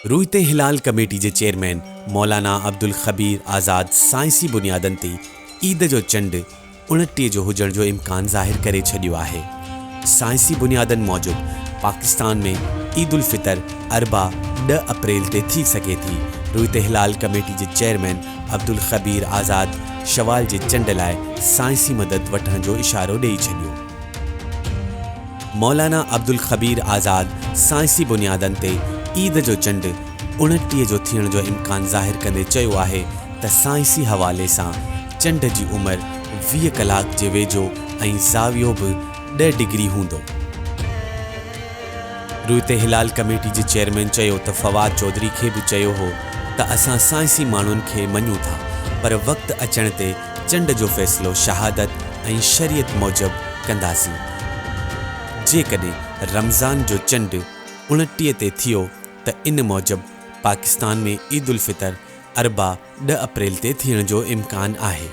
رويت هلال committee جي chairman مولانا عبدالخبير آزاد سائنسي بنيادن تي عيد جو چنڊ 29 جو هجڻ جو امڪان ظاهر ڪري ڇڏيو آهي. سائنسي بنيادن موجب پاڪستان ۾ عيد الفطر اربع 10 اپريل تي ٿي سگهي ٿي. رويت هلال ڪميٽي جي چيئرمين عبدالخبير آزاد شوال جي چنڊ لاء سائنسي مدد وٺڻ جو اشارو ڏئي ڇڏيو. مولانا عبدالخبير آزاد سائنسي بنيادن تي عيد جو چنڊ 29 جو ٿيڻ جو امڪان ظاهر ڪندي چيو آهي ته سائنسي حوالي سان چنڊ جي عمر 20 ڪلاڪ جي ويجهو ۽ زاويو به 10 ڊگري هوندو. رويت هلال ڪميٽي جي چيئرمين چيو ته فواد چوڌري کي به چيو هو ته اسان سائنسي ماڻهن کي مڃون ٿا پر وقت اچڻ تي چنڊ جو فيصلو شهادت ۽ شريعت موجب ڪنداسين. جيڪڏهن رمضان جو چنڊ 29 تي ٿيو ته ان موجب پاڪستان ۾ عيدالفطر اربع 10 اپريل تي ٿيڻ جو امڪان آهي.